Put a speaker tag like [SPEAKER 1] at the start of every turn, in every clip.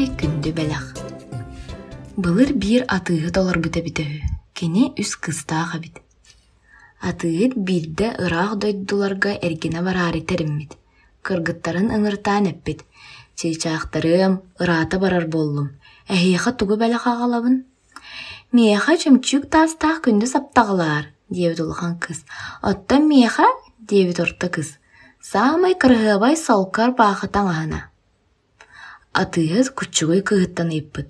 [SPEAKER 1] Саамай күндү бэлэх Былыр биир атыыһыт олорбут эбитэ үһү. Кини үс кыыстаах эбит. Атыыһыт биирдэ ыраах дойдуларга эргинэ бараары тэриммит. Кыргыттарын ыҥыртаан эппит: «Чыычаахтарыам, ыраата барар буоллум, эһиэхэ тугу бэлэх аҕалабын?» «Миэхэ чөмчүүк таастаах күндү саптаҕалаар» диэбит улахан кыыс. «Оттон миэхэ» диэбит орто кыыс, «саамай кыраһыабай солко ырбаахы таҥаһына» Атыыһыт куччугуй кыыһыттан ыйыппыт: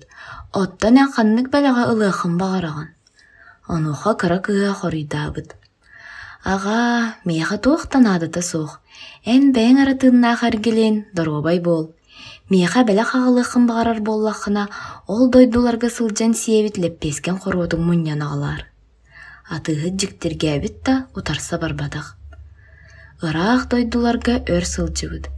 [SPEAKER 1] «Оттон эн ханнык бэлэҕи ылыаххын баҕараҕын?» Онуоха кыра кыыһа хоруйдаабыт: «Аҕаа, миэхэ туох да наадата суох, эн бэйэҥ эрэ тыыннаах эргилин, доруобай буол. Миэхэ бэлэх аҕалыаххын баҕарар буоллаххына, ол дойдуларга сылдьан сиэбит лэппиэскэҥ хоруотун мунньан аҕалаар» Атыыһыт дьиктиргээбит да, утарса барбатах. Ыраах дойдуларга өр сылдьыбыт,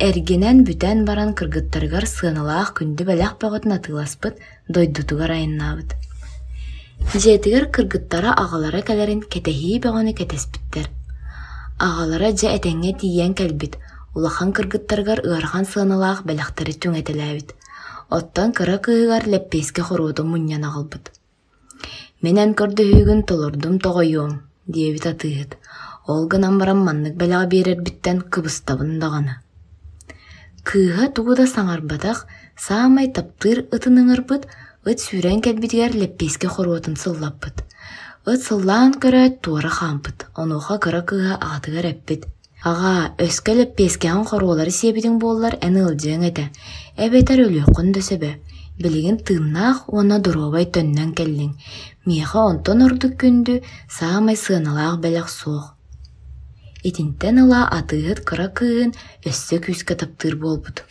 [SPEAKER 1] эргинэн бүтэн баран кыргыттарыгар сыаналаах күндү бэлэх бөҕөтүн атыыласпыт, дойдутугар айаннаабыт. Дьиэтигэр кыргыттара аҕалара кэлэрин кэтэһии бөҕөнү кэтэспиттэр. Аҕалара дьэ этэҥҥэ тиийэн кэлбит, улахан кыргыттарыгар ыарахан сыаналаах бэлэхтэри түҥэтэлээбит. Оттон кыра кыыһыгар лэппиэскэ хоруотун мунньан аҕалбыт. «Мин эн көрдөһүүгүн толордум тоҕойуом» диэбит атыыһыт, ол гынан баран маннык бэлэҕи биэрэрбиттэн кыбыстабын даҕаны. Кыыһа тугу да саҥарбатах, саамай таптыыр ытын ыҥырбыт, ыт сүүрэн кэлбитигэр лэппиэскэ хоруотун сыллаппыт. Ыт сыллаан көрөөт туора хаампыт, онуоха кыра кыыһа аҕатыгар эппит: Аҕаа, өскө лэппиэскэҕин хоруолары сиэбитиҥ буоллар эн ыалдьыаҥ этэ, эбэтэр өлүөххүн да сөбө. Билигин тыыннаах уонна доруобай төннөн кэллиҥ, миэхэ онтон ордук күндү, саамай сыаналаах бэлэх суох. Итинтэн ыла атыыһыт кыра кыыһын өссө күүскэ таптыыр буолбут.